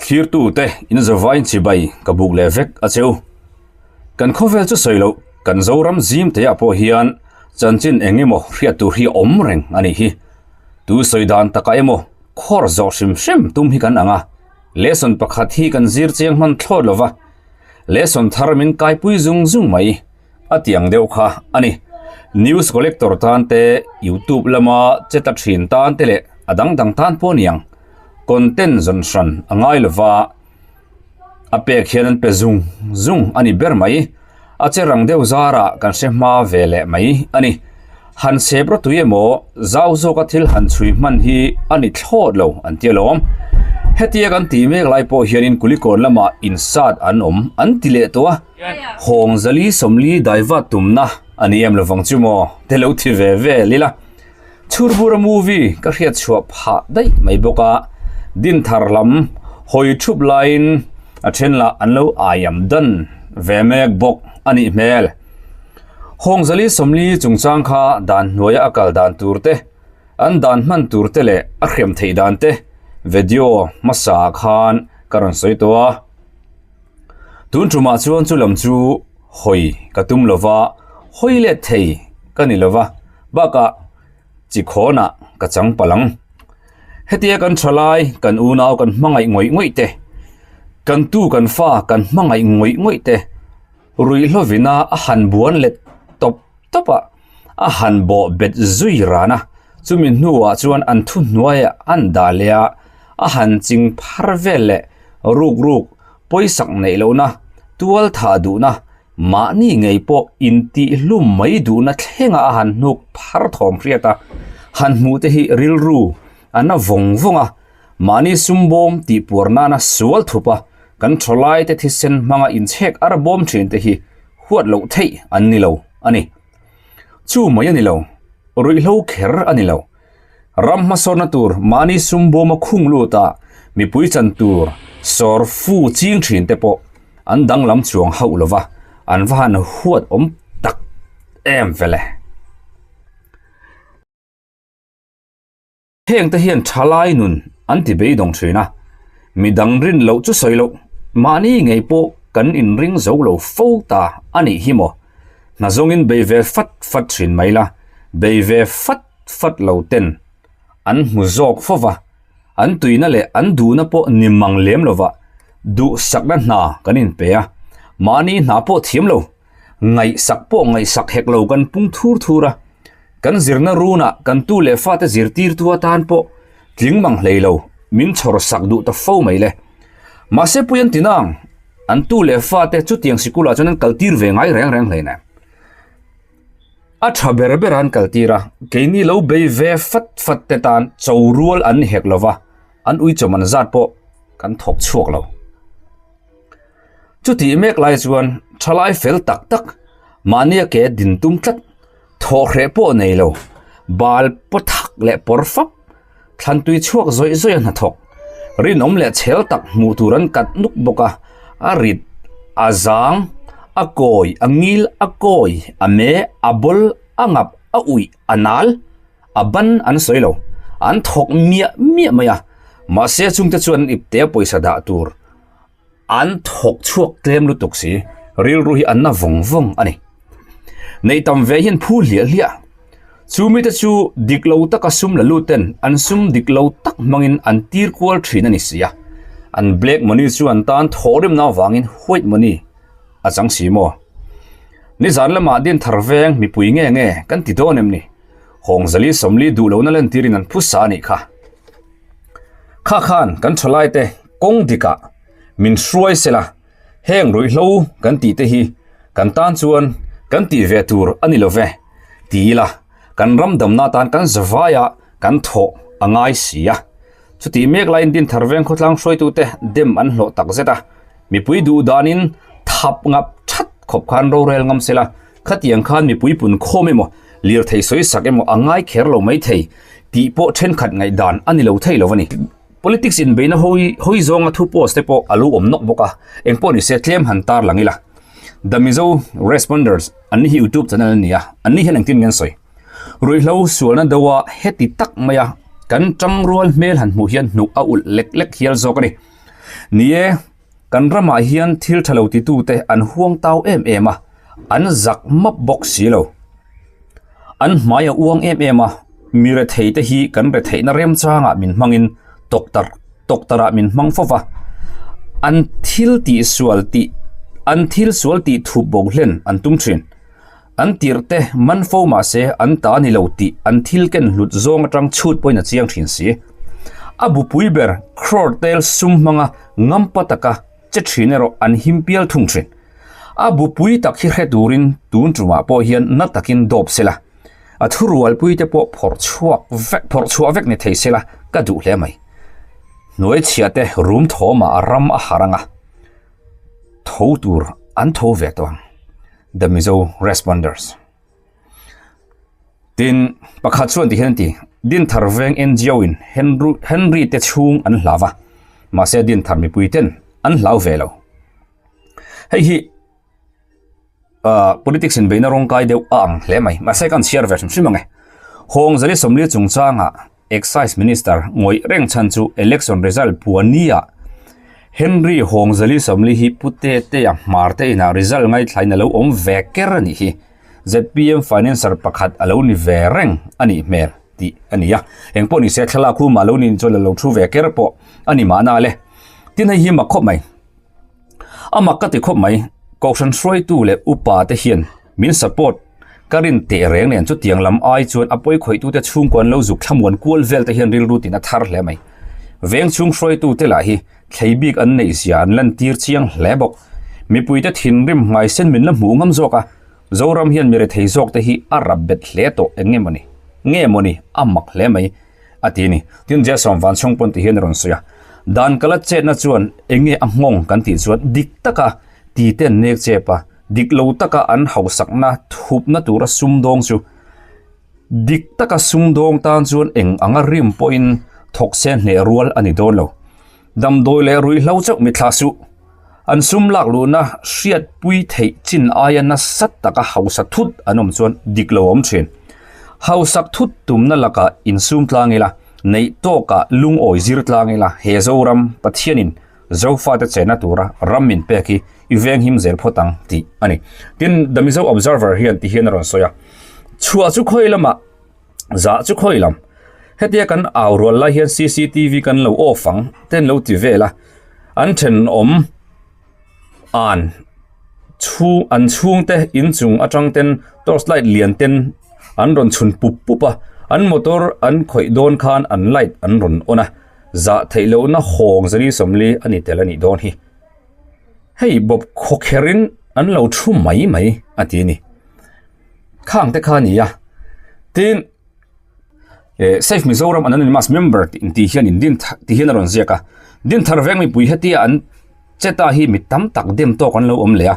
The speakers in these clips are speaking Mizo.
Thlirtute in zavain chibai ka buk leh vek a cheu. Kan khawvel chu sawi loh, kan Zoram zim te ah pawh hian chanchin eng emaw hriat tur hi a awm reng a nih hi. Tu sawi dan takah emaw khawr zawh hrim hrim tum hi kan ang a, lesson pakhat hi kan zir chiang hman thlawt lo va, lesson thar min kaipui zung zung mai a ti ang deuh kha a ni. News collector tan te, youtube lama che ta thin tan te leh a dang dang tan pawh a ni ang. Content zawn hran a ngai lo va, a pek hian an pe zung zung a ni ber mai. A che rang deuh zarah kan hre hma ve leh mai a ni. Han sep rawtui emaw zau zawka thil han chhui hman hi a ni thlawt lo an ti alawm. Hetia kan tih mek lai pawh hianin Kulikawn lamah insat an awm an ti leh tawh a, Hawng zali sawmli daivat tumna a ni em lovang chu maw te lo thi ve vel ila. Chhurbura movie ka hriat chhuah phah daih mai bawk a, Dinthar lam hawi thup laiin a then lah an lo aiam dan ve mek bawk a nih hmel. Hawngzali 40 chungchang kha dan hnuaia a kal dan tur te, an dan hman tur te leh a hriam theih dan te video hmasa ah khan ka rawn sawi tawh a. Tun tumah chuan chu lam chu hawi ka tum lova, hawi let thei ka ni lova. Bakah chi khawnah ka chang palh ang. Hetia kan thalai, kan unau kan hmangaih ngawih ngawih te, kan tu kan fa kan hmangaih ngawih ngawih te, ruihhlovina a han buan let tawp tawp a, a han bawh bet zui ran a, chumi hnuah chuan an thuhnuaiah an dah leh a, a han ching phar vel leh ruk ruk pawisak neih lohna, tual thah duhna, Mahni ngei pawh intihhlum mai duhna thlenga a han hnuk phar thawm hriat a, han hmuh te hi rilru a na vawng vawng a, mahni sumbawm tihpuar nana sual thup a, kan thawlai te thisen hmanga inchhek ar bawm thin te hi huat loh theih an ni lo a ni. Chu mai a ni lo, ruihhlo kher a ni lo. Ram hmasawnna tur mahni sumbawma khung lut a, mipui chan tur sawr fu ching thin te pawh an danglam chuang hauh lo va, an va han huat awm tak em vele. Heng te hian thalai nun an ti beidawng thin a, midang rin loh chu sawi loh, mahni ngei pawh kan inring zo lo fo ta a nih hi maw? Hna zawngin bei ve fat fat thin mai la, bei ve fat fat lo ten an hmu zawk fo va, an tuina leh an duhna pawh ni mang lem lova duhsakna hna kan inpe a, mahni hna pawh thiam lo, ngaihsak pawh ngaihsak hek lo kan pung thur thur a, kan zirna runah kan tu leh fate zirtirtu atan pawh tling mang hlei lo min chhawrsak duh ta fo mai le. Mahse pui an ti nang, an tu leh fate chutiang sikulah chuan an kaltir ve ngai reng reng hlei nen. A tha ber ber an kaltir a, keini lo bei ve fat fat te tan cho rual an ni hek lova, an uichawm an zat pawh kan thawk chhuak lo. Chutih mek lai chuan thalai fel tak tak mahnia ke din tum tlat, thawhhreh pawh nei lo, bal paw thak leh pawr fap, Thlantui chhuak zawih zawih a hnathawk, rinawm leh chhel tak hmuh tur an kat nuk bawk a, a rit, a zang, a kawi, a ngil, a kawi, a me, a bawl, a ngap, a uih, a nal, a ban an sawi lo, an thawk miah miah mai a, mahse chungte chuan an ipte a pawisa dah tur An thawk chhuak tlem lutuk si, rilru hi an na vawng vawng a ni. Neih tam ve hian phu hliah hliah. Chu mite chu dik lo taka sum la lut ten an sum dik lo tak hmangin an tir kual thin a ni si a. An black money chu an tan thawhrimna avangin white money a chang si maw? Nizan lamah Dinthar veng mipui nge nge kan ti dawn em ni? Hawngzali 40 duh lohna lantirin an phusa a nih kha. Kha khan kan thalaite kawng dikah min hruai sela, heng ruihhlo kan tih te hi kan tan chuan kan tih ve tur a ni lo ve ti ila kan ram damna atan kan zavaia kan thawh a ngai si a. Chutih mek laiin Dinthar veng khawtlang hruaitute dem an hlawh tak zet a, mipui duh danin thap ngap that khawp khan rorel ngam sela, Khatiang khan mipui pun khawm emaw, lirthei sawi sak emaw a ngai kher lo mai thei tih pawh thenkhat ngaihdan a ni lo thei lo a ni. Politics inbeihna hawi hawi zawnga thu post te pawh a lo awm nawk bawk a, eng pawh ni se tlem han tar lang ila. The Mizo Responders an ni hi YouTube channel an ni a, an ni hian engtin nge an sawi? Ruihhlo sualna deuha heti tak maia kan tangrual hmel han hmuh hian hnuh a ulh lek lek hial zawk a ni. Ni e, kan ramah hian thil tha lo titute an huang tau em em a, an zak map bawk si lo. An hmai a uang em em a, mi rethei te hi kan retheihna remchangah min hmangin tawktar tawktarah min hmang fo va. An thil tihsual tih an thil sual tih thup bo hlen an tum thin. An tirh te man fo mah se an ta ni lo tih an thil ken hlut zawng atang chhut pawhin a chiang thin si. A bupui ber crore tel sum hmanga ngampa taka che thin erawh an him pial thung thin. A bupui tak hi hre turin tun tumah pawh hian na takin dawp sela, a thurualpui te pawh phawrh chhuak vek phawrh chhuah vek ni thei sela ka duh hle mai. Hnuaichhiah te rum thawmah a ram a harh anga tho tur an tho ve tawh ang. The Mizo Responders. Tin, pakhat chuan ti hian an ti, Dinthar veng NGO in Henry te chhung an hlau va, mahse Dinthar mipui ten an hlau ve lo. Hei hi politics in beihna rawngkai deuh a ang hle mai, mahse kan chhiar ve hrim hrim ang e. Hawng Zali Sawmli chungchangah Excise Minister ngawih reng chhan chu election result puania Henry Hawngzali Sawmli hi Pu Tetea hmar te inah result ngaithlain a lo awm ve ker a nih hi. Zpm financer pakhat a lo ni ve reng a nih hmel tih a ni a. Eng pawh nise thlalak hu mah lo niin chuan a lo thu ve ker pawh a ni mahna le. Tin hei hi mak khawp mai. A mak ka ti khawp mai, Kohhran hruaitu leh upa te hian min support ka rin teh reng nen chutiang lam ai chuan a pawi khawihtute chhungkua an lo zuk thlamuan kual vel te hian rilru tin a thar hle mai. Veng chhung hruaitu te lah hi thlei bik an neih zia an lantir chiang hle bawk. Mipuite thinrim hmaisen min la hmuh ngam zawk a, Zoram hian mi rethei zawk te hi a rap bet hle tawh eng nge mawni? Nge mawni? A mak hle mai. A ti a ni. Tin, Jason van chhung pawn ti hian a rawn sawi a, Dan kala chetna chuan eng nge a nghawng kan tih chuan dik taka ti ten nek chep a, dik lo taka an hausakna thupna tura sumdawng chu dik taka sumdawng tan chuan eng anga rim pawhin thawk se hneh rual a ni dawn lo. Damdawi leh ruihhlo chauh mithla suh. An sum lak luhna hriatpui theih chin aia nasa taka hausa thut an awm chuan dik lo awm thin. Hausak thut tumna lakah insum tlang ila, neih tawkah lungawi zir tlang ila, he Zoram Pathianin Zofate chenna tura ram min pek hi i venghim zel phawt ang tih a ni. Tin, The Mizo Observer hian ti hian a rawn sawi a, Chhuah chu khawi lamah Zah chu khawi lam. Hetia kan au rual lai hian cctv kan lo off ang ten lo ti vel a, an thenawm an chhung an chhungte inchung atang ten torch light lian ten an rawn chhun pup pup a, an motor an khawih dawn khan an light an rawn on a, zah theih lohna hawng zali sawmli a ni tel a nih dawn hi. Hei bawp khawkher in an lo thu mai mai a ti a ni. Khang te kha a ni a, tin eh Save Mizoram Anonymous member tih intih hian in din tih hian a rawn ziak a, Dinthar veng mipui hetia an che ta hi mi tam tak dem tawk an lo awm leh a,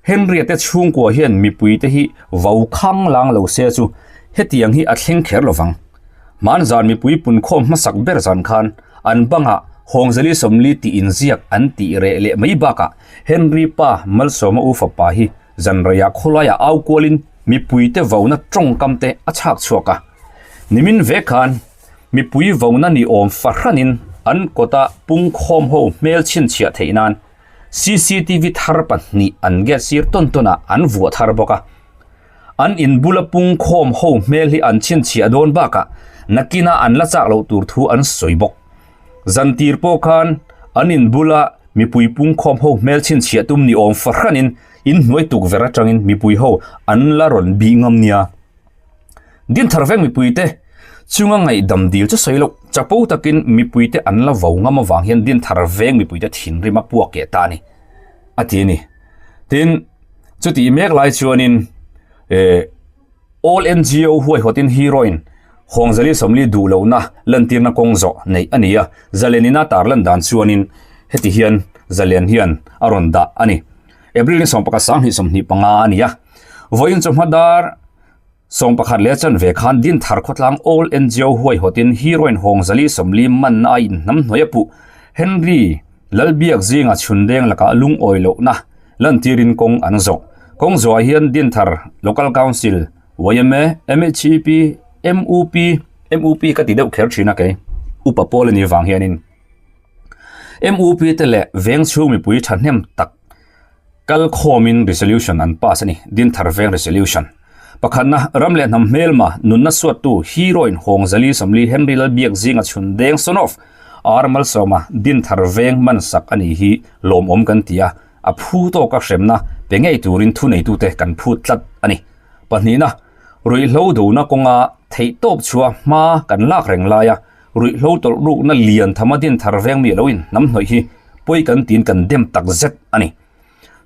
Henry-a te chhungkua hian mipui te hi vau khang lang lo se chu hetiang hi a thleng kher lo vang. Hmanzan mipui punkhawm hmasak ber zan khan an bangah Hawngzali Sawmli tih inziak an tih reh leh mai bakah Henry pa Malsawma u fapa hi Zanreiah khawlaiah au kualin mipuite vona tawngkam te a chhak chhuak a. Nimin ve khan mipui vona ni awm fahranin an kawta pungkhawm ho hmel chhinchhiah theih nan cctv thar pahnih an gate sir tawn tawnah an vuah thar bawk a. An inbula pungkhawm ho hmel hi an chhinchhiah dawn bakah nakinah an la chak loh tur thu an sawi bawk. Zantir pawh khan an inbula mipui pungkhawm ho hmel chhinchhiah tum ni awm fahranin inhnuai tukverh atangin mipui ho an la rawn bih ngam nia. Dinthar veng mipuite chunga ngaihdam dil chu sawi loh chapo takin mipuite an la vo ngam avang hian Dinthar veng mipuite thinrim a puak keh ta a ni a ti a ni. Tin, chutih mek lai chuanin eh. All NGO huaihawtin heroin Hawngzali Sawmli duh lohna lantirna kawng zawh neih a ni a, Zalenina tarlan dan chuanin heti hian Zalen hian a rawn dah a ni. April ni sawmpakhat sanghnih 25 a ni a, vawiin chawhma dar 11 leh chanve khan Dinthar khawtlang All NGO huaihawtin heroin Hawngzali Sawmli manna a inhnamhnuai a puh Henry Lalbiak zinga chhundeng lakah lungawi lohna Lantirin kawng an zawh. Kawng zawhah hian Dinthar Local Council, yma, MHEP, MUP, MUP ka ti deuh kher thin a kei, upa pawl a nih vang hianin. MUP te leh veng chhung mipui thahnem tak kal khawmin resolution an pass a ni, Dinthar Veng Resolution. Pakhatna, ram leh hnam hmelma nunna suattu heroine Hawngzali Sawmli Henry Lalbiak zinga chhun deng son of R Malsawma Dinthar Veng man sak a nih hi lawmawm kan ti a, a phu tawka hremna pe ngei turin thuneitute kan phut tlat a ni. Pahnihna, ruihhlo dona kawnga theihtawp chhuah hma kan lak reng laia ruihhlo tawlh rukna lian thama Dinthar Veng mi lo in hnam hnawih hi pawi kan tiin kan dem tak zet a ni.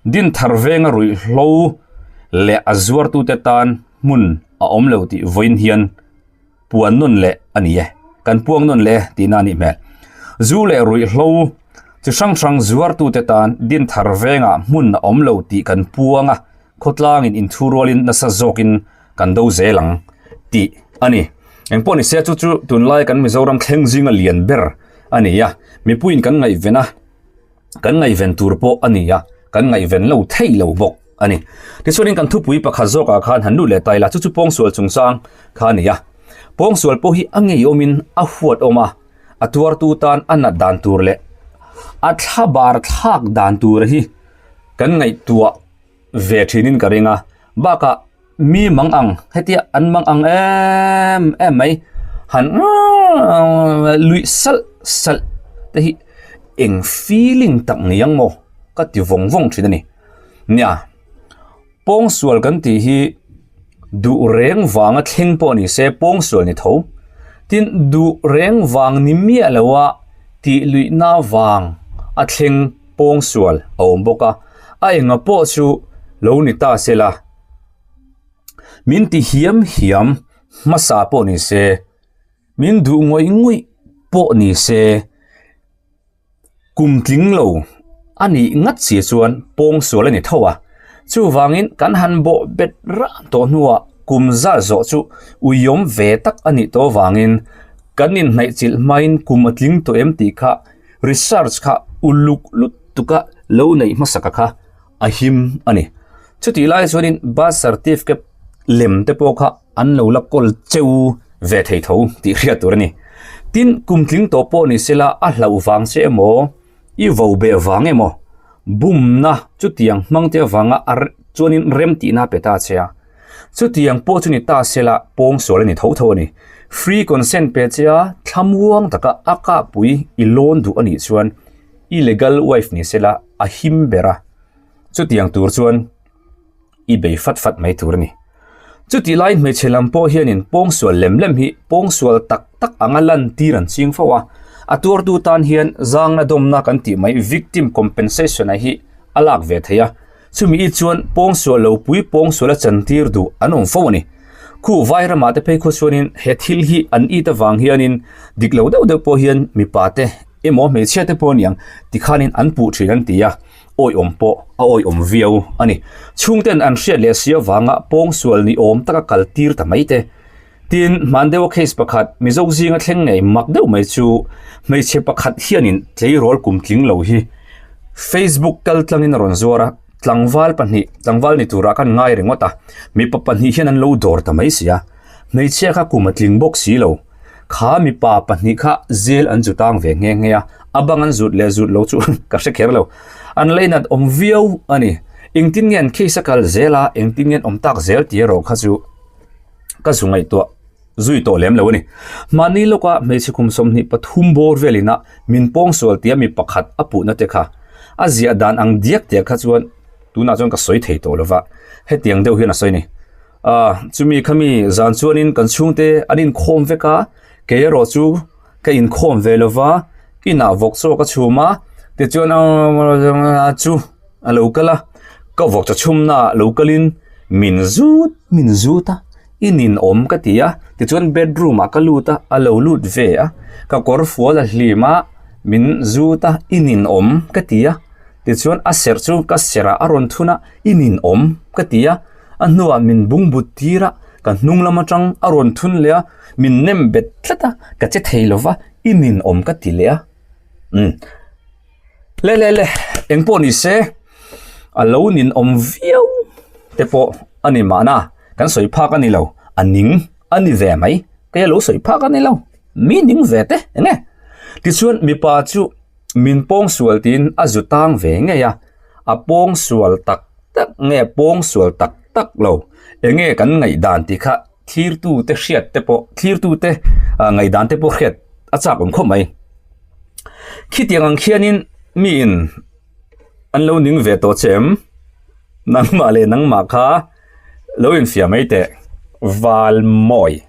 Dinthar Venga ruihhlo leh a zuartute tan hmun a awm lo tih vawiin hian puan nawn leh a ni e, kan puang nawn leh e tihna a nih hmel. Zu leh ruihhlo chi hrang hrang zuartute tan Dinthar Vengah hmun a awm lo tih kan puang a, khawtlangin inthu rualin nasa zawkin kan do zel ang tih a ni. Engpawh ni se chu chu tunlai kan Mizoram thleng zinga lian ber a ni a, mipuiin kan ngaihven a, kan ngaihven tur pawh a ni a, kan ngaihven lo thei lo bawk a ni. Tichuanin kan thupui pakhat zawkah khan han lut leh ta ila, chu chu pawngsual chungchang kha a ni a. Pawngsual pawh hi a ngeiawmin a huat awm a, a tuartu tan a nat dan tur leh a thlabar thlak dan tur hi kan ngaihtuah ve thinin ka ring a, bakah mi mang ang hetia an mang ang em em mai han luih salh salh te hi eng feeling tak ni ang maw ka ti vawng vawng thin a ni. Nia pawngsual kan tih hi duh reng vanga thleng pawh ni se pawngsual ni tho tin duh reng vang ni miah lo a tih luihna vang a thleng pawngsual a awm bawk a, a enga pawh chu lo ni ta se la, min ti hiam hiam hmasa pawh ni se, min duh ngawih ngawih pawh ni se, kum tling lo a nih ngat si chuan pawngsual a ni tho a, chuvangin kan han bawh bet rah tawh hnuah kum zat zawh chu uiawm ve tak a nih tawh avangin kan inhnaih chilh hmain kum a tling tawh em tih kha Research kha uluk lutuk a lo neih hmasaka kha a him a ni. Chutih lai chuanin birth certificate lem te pawh kha an lo la kawl cheu ve thei tho tih hriat tur a ni. Tin, kum tling tawh pawh ni sela a hlauh vang che emaw, i vo beh vang emaw, bumna chutiang hmang te avanga a chuanin rem tihna a pe ta che a. Chutiang pawh chu ni ta sela pawngsual a ni tho tho a ni. Free consent pe che a thlamuang taka a kahpui i lawn duh a nih chuan i legal wife ni sela a him ber a, chutiang tur chuan i bei fat fat mai tur a ni. Chutih lai hmeichhe lam pawh hianin pawngsual lem lem hi pawngsual tak tak anga lantir an ching fo a, a tuartu tan hian zangna dawmna kan tih mai victim compensation a hi a lak ve thei a. Chumi i chuan pawngsual lo pui pawngsual a chantir duh an awm fo a ni. Khu vai ramah te phei khaw chuanin he thil hi an it avang hianin dik lo deuh deuh pawh hian mipa te emaw hmeichhia te pawh aniang tikhanin an puh thin an ti a, awiawm pawh a awiawm viau a ni. Chhungten an hriat leh si avanga pawngsual ni awm taka kal tir ta mai te. Tin, hman deuha case pakhat Mizo zinga thleng ngei mak deuh mai chu hmeichhe pakhat hianin tleirawl kum tling lo hi Facebook kal tlangin a rawn zuar a, tlangval pahnih, tlangval ni turah khan ngai ringawt a, mipa pahnih hian an lo dawr ta mai si a, hmeichhia kha kum a tling bawk si lo, kha mipa pahnih kha zel an zu tang ve nghe nghe a, a bang an zut leh zut lo chu ka hre kher lo, an leinat awm viau a ni, engtin nge an case a kal zel a, engtin nge an awm tak zel tih erawh kha chu. Ka zu ngaihtuah zui tawh lem lo a ni. Mahni lawka hmeichhe kum 23 bawr velin a min pawngsual tia mi pakhat a puhna te kha a ziah dan ang diak diak kha chuan tunah chuan ka sawi thei tawh lova, hetiang deuh hian a sawi a ni. Aaa chumi khami zan chuanin kan chhungte an inkhawm vek a, kei erawh chu ka inkhawm ve lova, inah vawk chaw ka chhum a, tichuan aaa chu a lo kal a, ka vawk chaw chhumna ah lo kalin min zut min zut a, i ninawm ka ti a, tichuan bedroom ah ka lut a, a lo lut ve a, ka kawr fual a hlim a, min zut a, i ninawm ka ti a, tichuan a serh chu ka serh ah a rawn thun a, i ninawm ka ti a, a hnuah min bungbut tir a, ka hnung lam atang a rawn thun leh a, min nem bet tlat a, ka che thei lo va, i ninawm ka ti leh a, umm le le le eng pawh ni se a lo ninawm viau te pawh a ni mahna kan sawi phak a ni lo, a ning a ni ve mai, kei a lo sawi phak a ni lo, mi ning ve te eng nge tichuan mipa chu. Min pawngsual tiin a zu tang ve ngei a, a pawngsual tak tak nge pawngsual tak tak lo, enge kan ngaihdan tih kha thlirtute hriat te pawh thlirtute ngaihdan te pawh hriat a chak awm khawp mai. Khitiang ang khianin miin an lo ning ve tawh che em? Nangmah leh nangmah kha lo infiah mai teh, Valmawi.